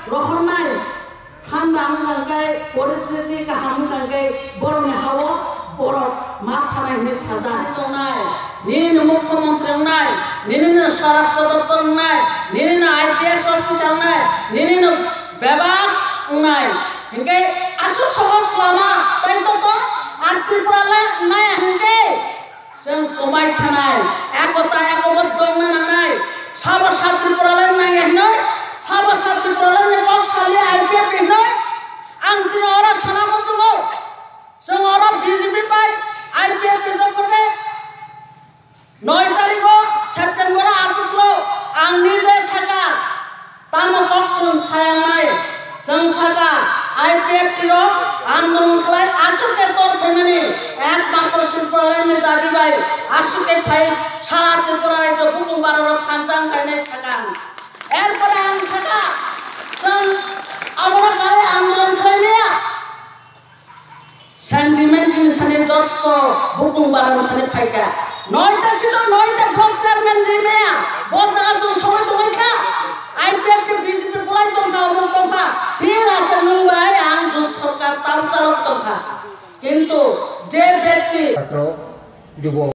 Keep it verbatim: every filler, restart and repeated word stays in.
Rohornai thanda wngkha khe, poristhiti kaham wngkha khe, borokni ha-o borok ma thanai hinwi sajak tongnai. Nini mukhyamantri wngnai, nini no swarashtra doptor wngnai, nini no I P S officer wngnai, nini no bebak wngnai. Hinkhe aswk sohoj lama tai to to, ar Tripura le naya hinkhe. Chwng kwmai thanai, ekota ekoboddo wngna nangnai. Sabo sa Tripura le nangya hinwi, sabo sa Tripura le ni kok saliya I P F T hinwi. Ang tini oro sana muchungo. Chwng oro B J P bai I P F T ni rokhe noi tarikh o September o aswk lo ang nije saka. Tamo kok chwng sayangnai, chwng saka, I P F T rok andolon khlai aswk khe tor phaimani, ekmatro Tripura ni dabi bai aswk khe phai sara Tripura rajyo bukung barorok thansa wngkhainai saka. Erpore ang saka, chwng abono kare andolon khlai maya. Sentiment chini thani jotto bukung barang thani phaikha. Noita sito noita block chairman rimaya. Bo jaga chwng sogwi tongwi kha. I P F T B J P bulai tongkha, omuk tongkha. Thik ase nwng bai ang jut sorkar tau chalok tongkha. Kintu je bekti